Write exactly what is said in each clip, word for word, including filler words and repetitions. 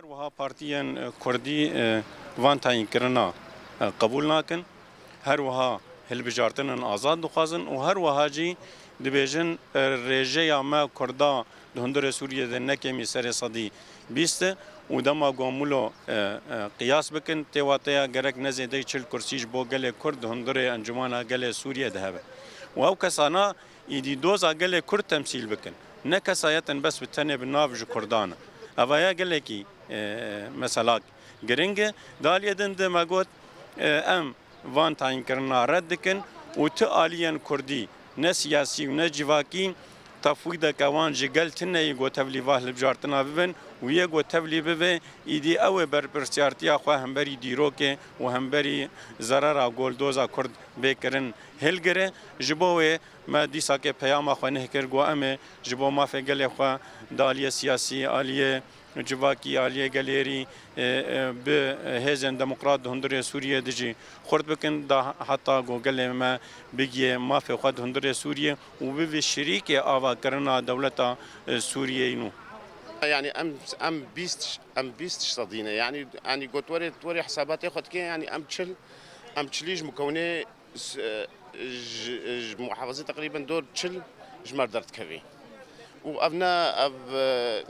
Her wiha partiyên, e, kurdî, e, van tayînkirina, e, qebûl nakin. Her wiha hilbijartinên azad dixwazin û her wiha jî dibêjin, e, rêjeya me kurda di hundirê Sûriyê de ne kêmî serê sedî bîst e û dema ku em wilo, e, e, qiyas bikin, tê wateya gerek ne zêdeyî çil kursî ji bo gelê kurd di hundirê Encûmana Gelê Sûriyê de hebe. Û ew kesana îdî doza gelê kurd temsîl bikin. Ne kesayetin bes bi tenê bi nav ji kurdan e. Eva ya gelekî, e, mesela giring e. Di aliyê din de me got, e, em van tayînkirina red dikin û ti aliyên kurdî, ne siyasî û ne civakî, tefwîdeke wan ji gel tune yî ku tevlî va hilbijartina bibin û yê ku tevlî bibe, îdî ew ê berpirsiyartiya xwe hemberî dîrokê û hemberî zerera goldoza kurd bê kirin hilgire. Ji bo wê me dîsakê peyama xwe neh kir ku em ê ji bo mafê gelê xwe di aliyê siyasî, aliyê civakî, aliyê gelêrî, e, e, bi hêzên demokrat di hundirê Sûriyê de jî xurt bikin, da heta ku gelê me bigiyê mafê xwe di hundirê Sûriyê û bibe şirîkê avakirina dewleta, e, Sûriyeyê nû. Yani em, em bîst, em bîst sedî ne. Yani, yani got werê, werê hesabatê xwe dike, yani em çil, em çilî ji mukewinê s-, e, ji, ji muhafazê teqrîben dor çil ji me derdikevî. Û ev ne, ev, e,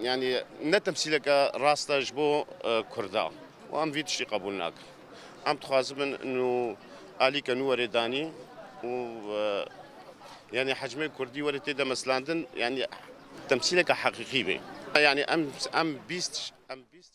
yani ne temsîleke rast e ji bo, e, Kurda. Û em vî tiştî qebûl nakin. Em dixwazibin nû alîke nû were danî û, e, yani hecmê Kurdî were tê de meslandin, yani temsîleke heqîqî be. Yani em, em bîst, em bîst